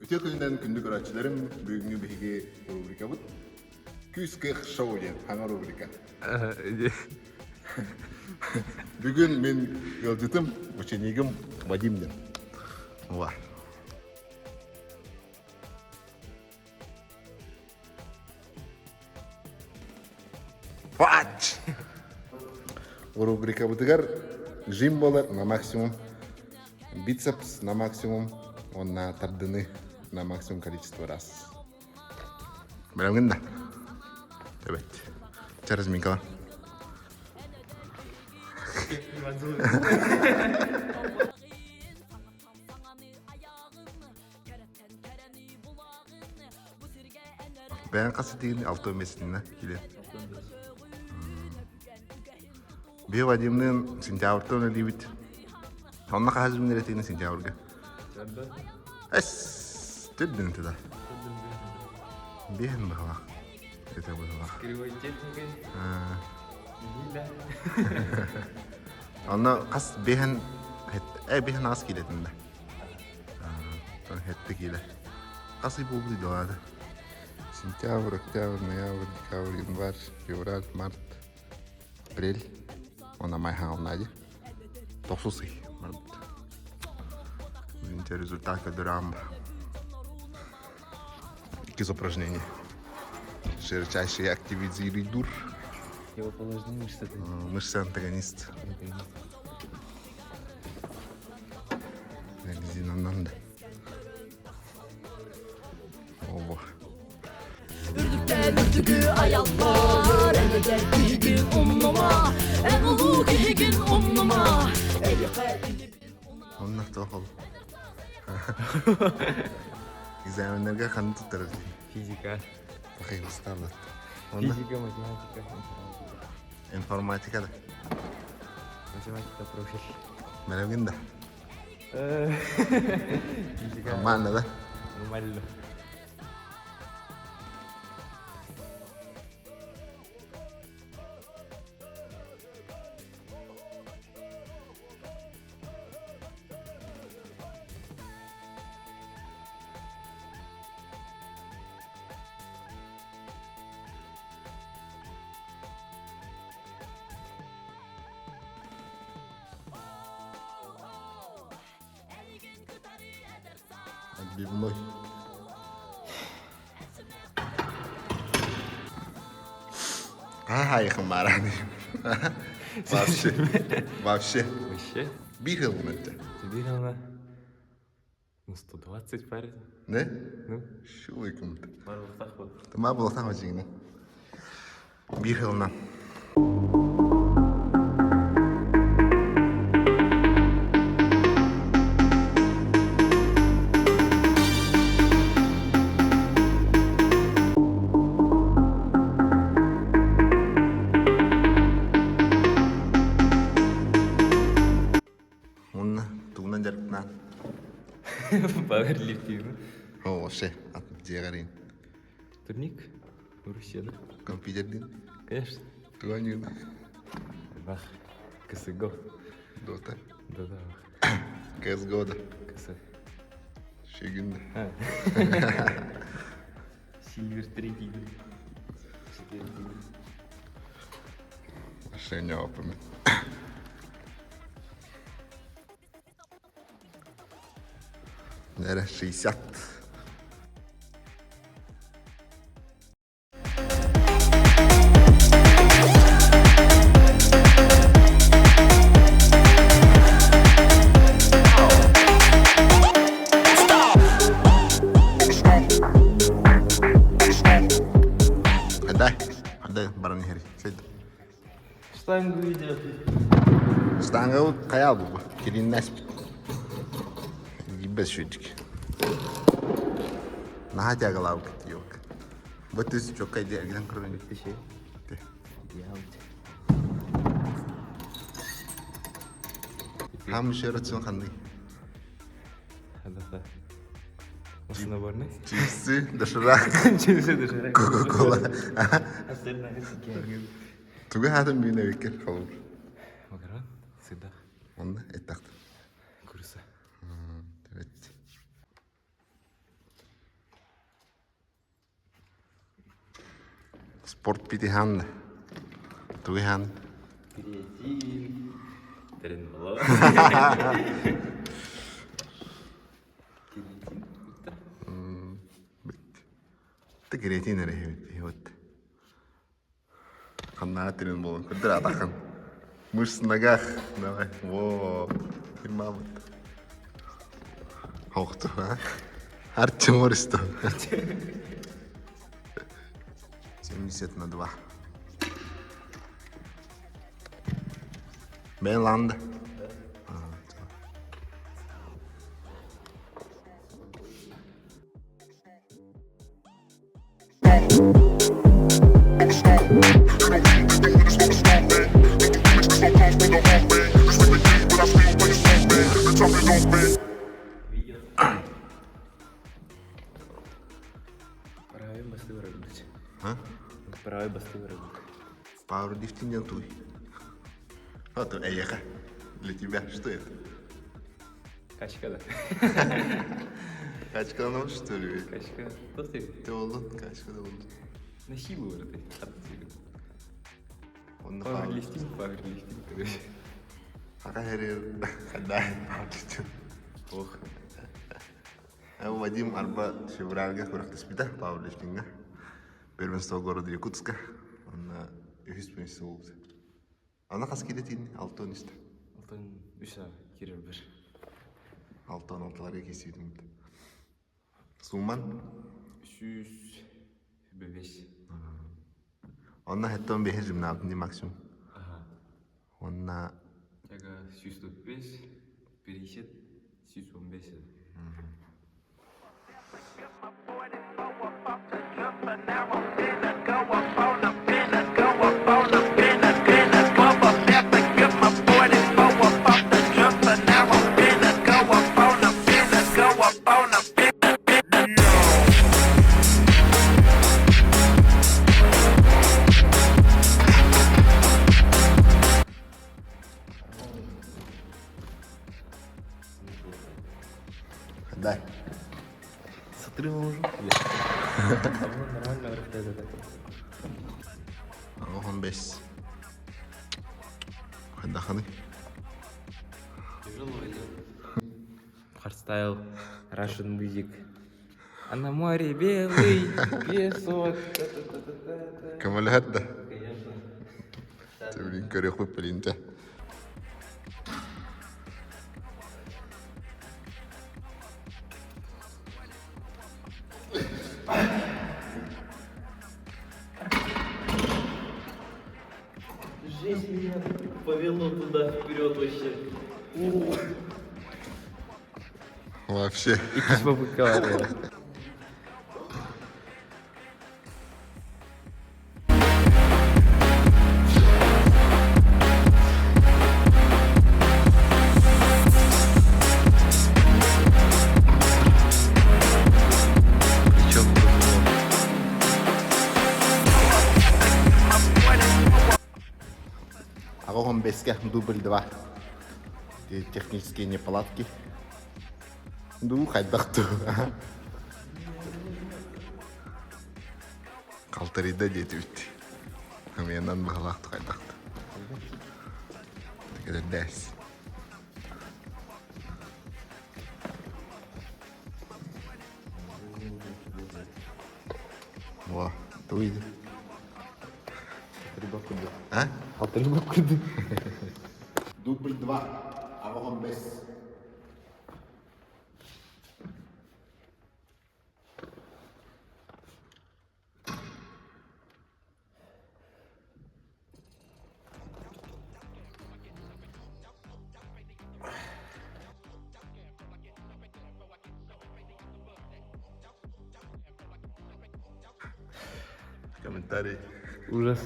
Үтүө күнүнэн күндү көрөөччүлэрим, бүгүҥҥү биһиги рубрикабыт Күүс кыах шоу диэн саҥа рубрика. Бүгүн мин ыалдьытым, ученигым Вадим диэн. Ва. Пач! Рубрикабытыгар жим буолар на максимум, бицепс на максимум уонна тардыны на максимум количество раз. Бэлэмҥин да? Эбэт. Чэ, разминкалар. Бэйэҥ хас этигин алта месяцина киле. Биһи Вадимныын сентябрьтан үлэлиибит. Онно хаһыс күннэр этигин сентябрьга? Эс, түрдүн туда. Биһин быһалах. Это быһалах. Кривой техникой. Онно хас биһин биһин аас килетин да. Хэтте киилэ. Хас ый буолбут идэлаата? Сентябрь, октябрь, ноябрь, декабрь, январь, февраль, март, апрель. Уонна май хаална дии. Тохсус ый барбыт. Видите, результат көрдөрөм. Иккис упражнение. Широчайший активизируй дур. Противоположные мышцы. Мышцы антагонист. Резинанан да. Обо. Үрдүктэн үрдүгү айаллар Эн киһигин умнума Эн улуу киһигин умнума Эйиэхэ Онно туох ол? Экзаменнарга ханна туттарар Физика. Пахай устаалат. Физика, математика, информатика. Информатика да. Математика профиль. Бэлэмҥин да? Физика. Нормально да? Нормально. Отбивной. Хаһаайыкым бааран. Вообще. Вообще. Вообще? Биир хылым өттө. Биир хылына? Ну, 120 парень. Не? Ну? Шулыкым. Барылықтақ бұл. Тыма булықтақ жигіне. Биир хылынан. Уонна тугунан дьарыктанаан? Пауэрлифтинг. О, вообще, дьиэҕэр Турник? Руся, да? Компьютердин? Конечно. Туган Бах. КСГО. Дота. Да-да. КСГО да. КС. Шигин. Сильвер третий. Четвертый. Машиня опамет. Наверное, 60. Хандай, хандай баран иһэр. Штангу идет. Штанга хайа бу. Кириннэспит. Гибес шүдик. Наһаа тягалаабыт юк. Бу түс чоккай дергинен көрөн Бүттү Хам шерацин ханный. Хадата. Основной. Чипсы, доширак. Чипсы, доширак. Кока-кола. Остальное Тугу хаатын бүүнэ виккер холур. Макарон, всегда. Онна эттахт. Курица. Эт. Спорт пятихан да. Тугихан. Креатин. Тренолог. Креатин. Бит. Ты креатин эрэ вот. Ханнаа трен болон көрдөр атахан. Мышц в ногах. Давай. Во. Фирмабыт. Хохту, а? Артем Ористо. 70 на 2. Бэланд. Правый басты вырабатывать. А? Правый басты вырабатывать. Пауэрлифтинг диэн туй. А то эйиэхэ. Для тебя что это? Качка да. Качкаланабыт что ли? Качка. Туох ты? Ты болдун, качкада болдун. На силу вырыты. Онно Пауэрлифтинг, пауэрлифтинг, короче. Ака хэрээр хадаа пауэрлифтинг. Ох. Вадим арба февральга күрэхтэспитэ пауэрлифтиҥҥа. Первенство города Якутска. Онно үһүс миэстэ буолбут. Аны хас киилэ тиийдин? Алта он үстэ. Алтан үс киирэр бір. Алта он алтыларга киирсибитим. Сумман? 305. Онно хэттон бэһи жимнаабытын дии максимум. Ага. Уонна Яга 105, 50, 115. Дай. Сатырым уже. Нормально рахтает Охон бес. Хайдаханы. Тяжело идет. Хардстайл, Russian music. А на море белый песок. Та-та-та-та-та. Көмөлөһөр да. Конечно. Блин, көрүөхпүт билинтэ. Жизнь меня повело туда вперед вообще. Вообще. Иккис попытка. Причем Аҕа бэскэ дубль два. Технические неполадки. Дуу хайдах дуу. Халтарыйда диэтибит. Хамыйанан баһалаах хайдах Тикэдэрдээс. Во, туй. А? Алтырбак курдук. Дубль два. Аҕа бэс. Комментарий. Ужас.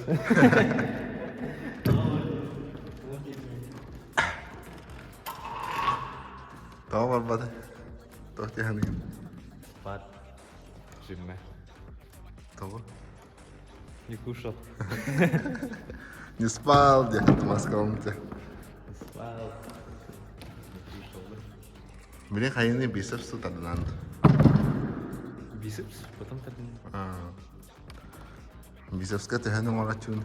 Тоҕо барбата? Туох дии Спат. Жимме. Тоҕо? Не кушал. Не спал, диэхт маскалымте. Не спал. Не кушал, да? Блин, хайыны бицепс тардынан. Бицепс, потом так. Бизовска төһөн оҥороччун?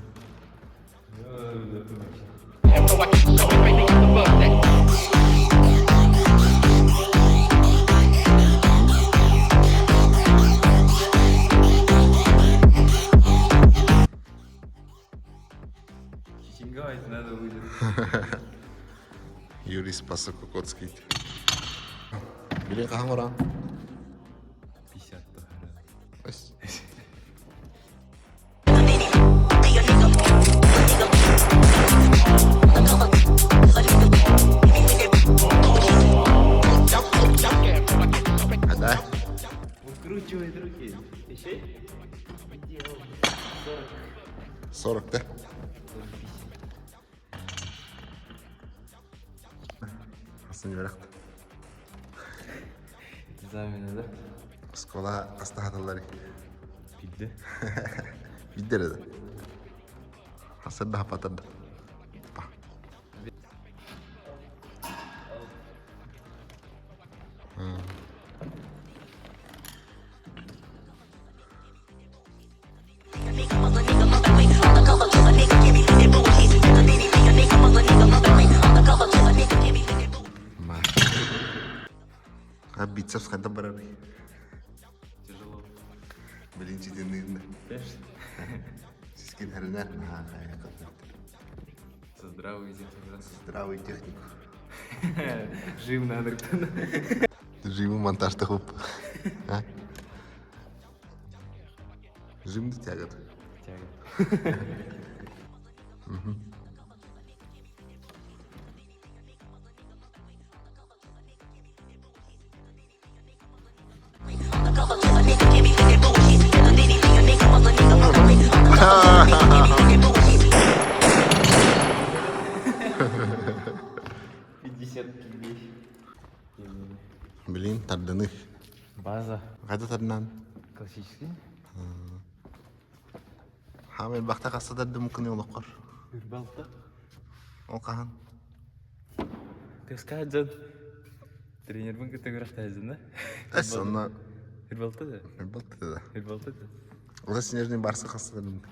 Хихинговать надо будет. Юрий Спасококоцкий. Билин хаһан оран? 50 Ось. А да? Выкручивает руки. Еще? Делал 40. 40, да? Асын үөрэхт. Экзамены, да? Оскуола астаһаталлар. Пидде. Биддер да. Хасырда хапатырда. А бицепс хайда барарый? Тяжело. Билинчитинниин. Конечно. Сискин хэринэр наһаа хайа Со здравой техникой. Здравый технику. Жим надо. Жиму монтажта хуп. А? Жимды тягот. Тяга. 50 килей. Блин, тардыны. База. Қайда тардынан? Классический. Хамел бақта қаса тарды мүмкін олыққыр. Үрбалта. Ол қахан. Ты скажешь, тренер категория да? Әс, онна Үрбалта да? Үрбалта да. Үрбалта да. Ода снежный барсы қаса тарды мүмкін.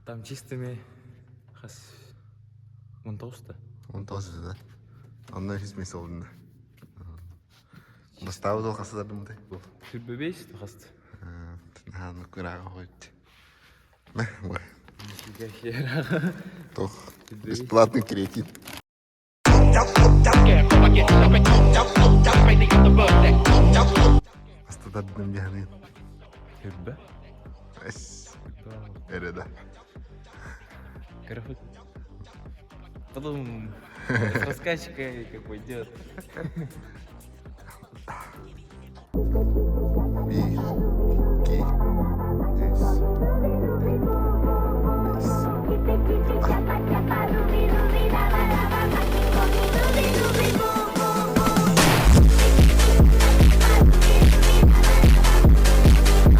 Там чистыми хас 19-та. 19 да. Онна хизмес олдында. Бастабы ол қаса тарды мүмкін. Үрбебейс хаст. Наһааны күрәҕэ хойт. Мэ, ой. Нифига хера. Тох. Бесплатный креатив. Астатардым дьаһанын. Үрбе. Эс. Эрэ да. Короче. Потом с раскачкой как пойдет. Биир, икки, үс,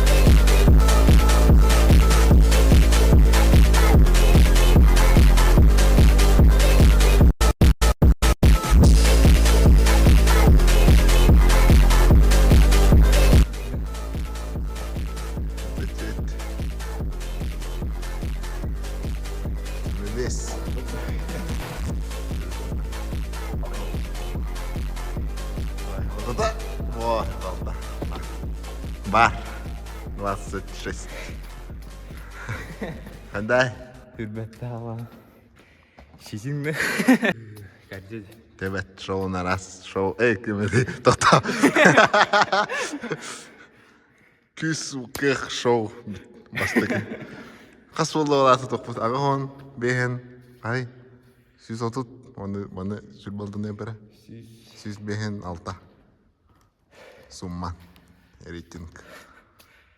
бэс. Бүтэт. Бэс. Вот это. Вот, балда. Бар. 26. Хандай. Үрбеттала. Шизиңді. Кәрдеді. Тебет шоу на раз. Шоу. Эй, кемеди. Тоқта. Күс кых шоу. Бастык. Қас болды олаты тоқпыз. Аға хон, бехен, ай. 130. Оны, оны сүрбалды не бірі. 105 6. Сумма. Рейтинг.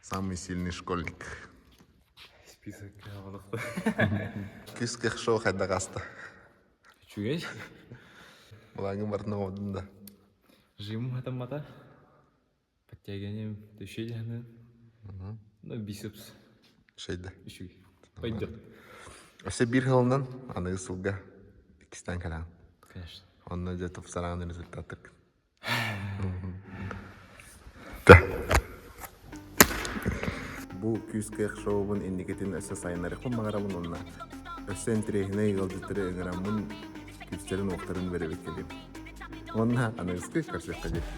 Самый сильный школьник. Список алдық. Күс кых шоу хайда қасты. Үчүгэй. Бұлаңын бартына одын да. Жим атамата. Подтягиванием төшелі. Ну, бицепс. Шейді. Үчүгэй. Пойдет. Өсө бир хылынан аны сылга иккистен калан. Конечно. Онно дьэ тупсараан результаттык. Да. Бу Бу күүс-кыах шоубун инникитин өссө сайыннарыахпын баҕарабын уонна өссө интэриэһинэй ыалдьыттары ыҥыраммын күүстэрин-уохтарын бэрэбит кэлиим. Уонна аныгыскы көрсүөххэ диэри.